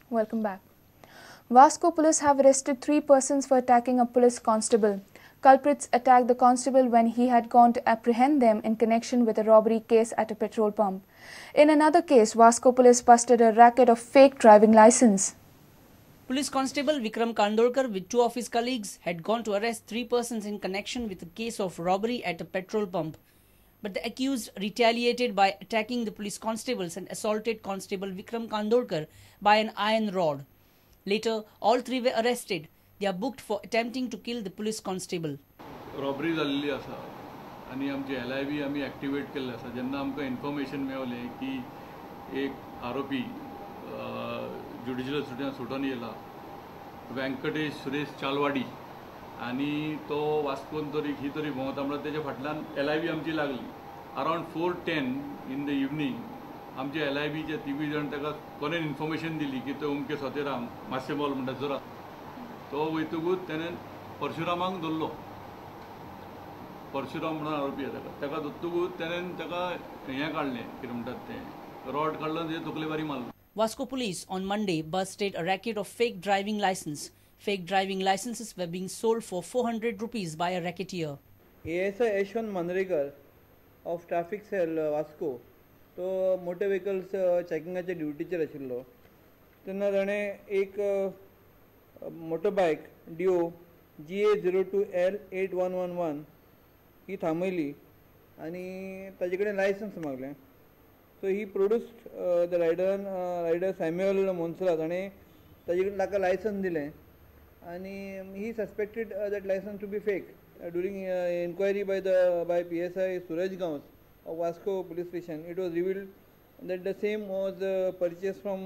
Welcome back. Vasco police have arrested 3 persons for attacking a police constable. Culprits attacked the constable when he had gone to apprehend them in connection with a robbery case at a petrol pump. In another case, Vasco police busted a racket of fake driving license. Police Constable Vikram Kandolkar with 2 of his colleagues had gone to arrest 3 persons in connection with a case of robbery at a petrol pump. But the accused retaliated by attacking the police constables and assaulted Constable Vikram Kandolkar by an iron rod. Later, all 3 were arrested. They are booked for attempting to kill the police constable. Robbery जाल्ली आसा आनी आमची LIB आमी activate केल्ले आसा. जेन्ना आमकां information मेवलें की एक आरोपी ज्युडिशियल सुटयान सुटून येयला, व्यंकटेश सुरेश चालवाडी, आनी तो वास्कोन तरी ही तरी भोंवता म्हणल्यार तेच्या फाटल्यान LIB आमची लागली. Around 4:10 in the evening आमच्या LIBचे तिगूय जाण ताका कोणें इन्फॉर्मेशन दिली की तो अमके सतेराम माशेमॉल म्हणटा जोरा, तो वयतकूच तेणें परशुरामाक धरलो. परशुराम म्हणून आरोपी आसा ताका, ताका धरतकूच तेणें ताका हें काडलें, कितें म्हणटात तें, रॉड काडलो आनी तेजे तकले बारी मारलो. Vasco police on Monday busted a racket of fake driving license. Fake driving licenses were being sold for 400 rupees by a racketeer. ASI Yashwant Mandrekar of Traffic Cell Vasco तो मोटर व्हेकल्स चॅकिंगाच्या ड्युटीचेर आशिल्लो तेन्ना ताणें एक motorbike Dio GA02L 8111 ही थांबयली आनी ताजे कडेन licence मागलें. So he produced the rider Samuel Monserrate ताणें ताजे कडेन ताका लायसन्स दिलें आनी he suspected that licence to be fake. During enquiry by PSI Suraj Gawas of Vasco police station, it was revealed that the same was purchased from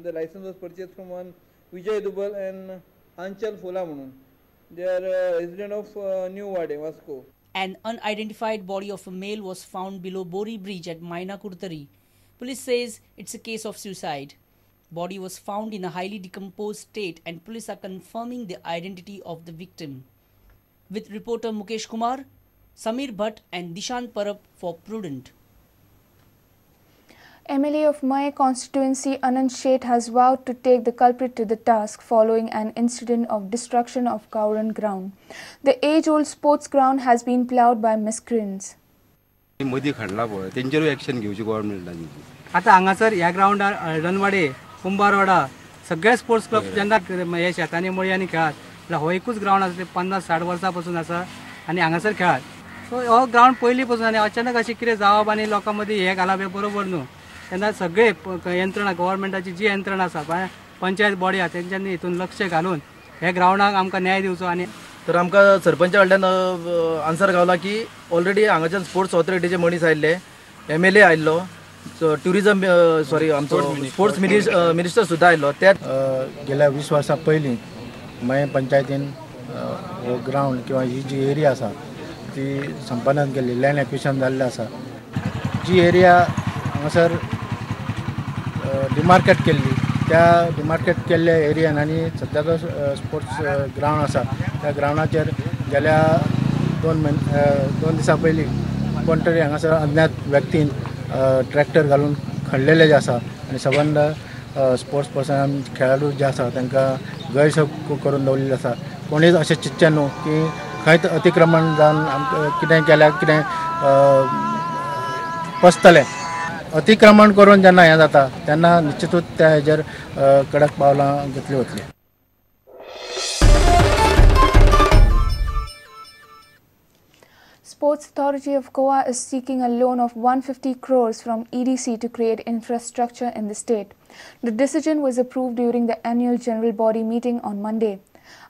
the license was purchased from one Vijay Dubal and Anchal Fola म्हणून. They are resident of New Wade, Vasco. An unidentified body of a male was found below Bori Bridge at Maina Kurtari. Police says it's a case of suicide. Body was found in a highly decomposed state and police are confirming the identity of the victim. With reporter Mukesh Kumar, Samir Bhatt and Dishan Parab for Prudent. MLA of Mahe constituency Anand Shet has vowed to take the culprit to the task following an incident of destruction of Kauran ground. The age-old sports ground has been ploughed by miscreants. मदी खणला पळय तेंचेरूय action घेवची गव्हर्नमेंटान. आतां हांगासर ह्या ग्रावंडार हळदणवाडे, कुंभारवाडा सगळे sports club जेन्ना हे शेतांनी मळयांनी खेळात जाल्यार हो एकूच ग्रावंड आसा 50-60 वर्सां पासून आसा आनी हांगासर खेळात. सो हो ग्रावंड पयलीं पासून आनी अचानक अशें कितें जावप आनी लोकां मदीं हें घालप हें बरोबर न्हू. तेन्ना सगळे यंत्रणा गव्हर्मेंटाची जी यंत्रणा आसा पंचायत बॉडी आसा तेंच्यांनी हितून लक्ष घालून हे ग्रावंडाक आमकां न्याय दिवचो. आनी तर आमकां सरपंचा कडल्यान आन्सर गावला की ऑलरेडी हांगाच्यान स्पोर्ट्स ऑथॉरिटीचे मनीस आयिल्ले, MLA आयिल्लो, ट्युरिजम सॉरी आमचो स्पोर्ट्स मिनिस्टर सुद्दां आयिल्लो. त्या गेल्या 20 वर्सां पयलीं मयें पंचायतीन हो ग्रावंड किंवा ही जी एरिया आसा ती संपादन केल्ली, लँड एक्विशन जाल्लें आसा. जी एरिया हांगासर डिमार्केट केल्ली त्या डिमार्केट केल्ल्या एरियान आनी सद्या जो स्पोर्ट्स ग्रावंड आसा त्या ग्रावंडाचेर गेल्या 2 दिसां पयलीं कोण तरी हांगासर अज्ञात व्यक्तीन ट्रॅक्टर घालून खणलेले जे आसा आनी सबंद स्पोर्ट्स पर्सन खेळाडू जे आसा तांकां गैरसोय करून दवरिल्ली आसा. कोणीच अशें चिंतचें न्हू की खंयच अतिक्रमण जावन आमकां कितें केल्यार कितें पसतलें. अतिक्रमण करून जेन्ना हें जाता तेन्ना निश्चितूच त्या हेजेर कडक पावलां घेतली वतली. Sports Authority of Goa is seeking a loan of 150 crores from EDC to create infrastructure in the state. The decision was approved during the annual general body meeting on Monday.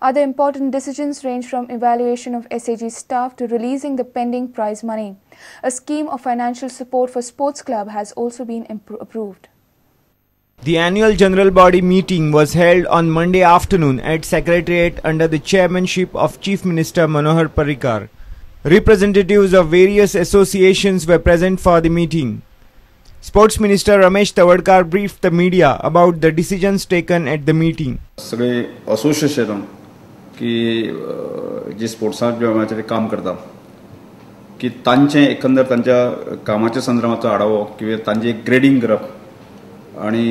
Other important decisions range from evaluation of SAG staff to releasing the pending prize money. A scheme of financial support for sports club has also been approved. The annual general body meeting was held on Monday afternoon at Secretariat under the chairmanship of Chief Minister Manohar Parrikar. Representatives of various associations were present for the meeting. Sports Minister Ramesh Tawadkar briefed the media about the decisions taken at the meeting. सगळे association की जे स्पोर्ट्सांत काम करता की तांचे एकंदर तांच्या कामाच्या संदर्भाचो आढावो किंवा तांचे ग्रेडींग करप आनी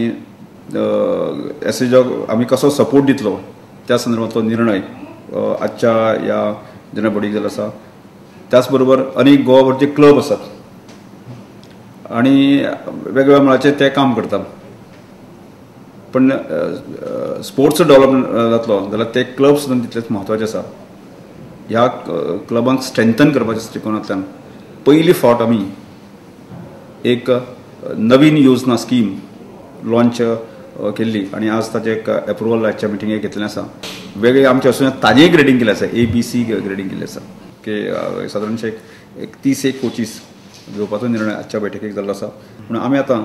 एस एच आमी कसो सपोर्ट दितलो त्या संदर्भातलो निर्णय आजच्या ह्या जनरल बॉडीक जाल्लो आसा. त्याच बरोबर अनेक गोवाभरचे क्लब आसात आनी वेगवेगळ्या मळाचेर ते काम करतात, पण स्पोर्ट्स डेव्हलपमेंट जातलो जाल्यार ते क्लब सुद्दां तितलेच म्हत्वाचे आसा. ह्या क्लबांक स्ट्रेंथन करपाच्या दृश्टिकोनांतल्यान पयली फावट आमी एक नवीन योजना स्कीम लॉन्च केल्ली आनी आज ताचें एक एप्रुवल आजच्या मिटिंगेक घेतलें आसा. वेगळे आमचे आसून ताजें ग्रेडींग केलें आसा, ABC grading केल्लें आसा की सादारणशे एक 30 कोचीस घेवपाचो निर्णय आजच्या बैठकीक जाल्लो आसा. म्हणून आमी आतां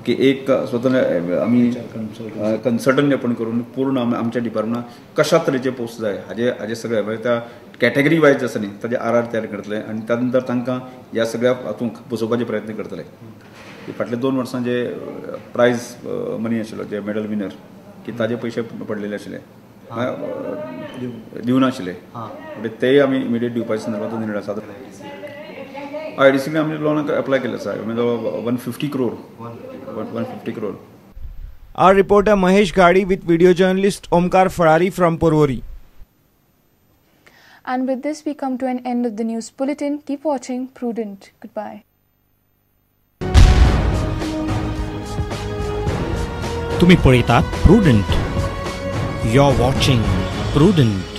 की एक स्वतंत्र आमी कन्सल्टंट आपण करून पूर्ण आमच्या डिपार्टमेंटान कशा तरेचे पोस्ट जाय हाजे हाजे सगळे म्हणजे त्या कॅटेगरी वायज आसा न्ही ताजे RR तयार करतले आनी त्या नंतर तांकां ह्या सगळ्या हातूंत बसोवपाचे प्रयत्न करतले. फाटले 2 वर्सां जे प्रायज मनी आशिल्लो जे मेडल विनर की ताजे पयशे पडलेले आशिल्ले दिवनाशिल्ले म्हणजे तेय आमी इमिडिएट दिवपाचे संदर्भात निर्णय आसा. IDC आमी लोन अप्लाय केल्लें आसा म्हणजे 150 crore 150 crore. Our reporter Mahesh Ghadi with video journalist Omkar Farari from Porvorim. And with this we come to an end of the news bulletin. Keep watching Prudent. Goodbye. तुम्ही पळयतात Prudent. You're watching Prudent.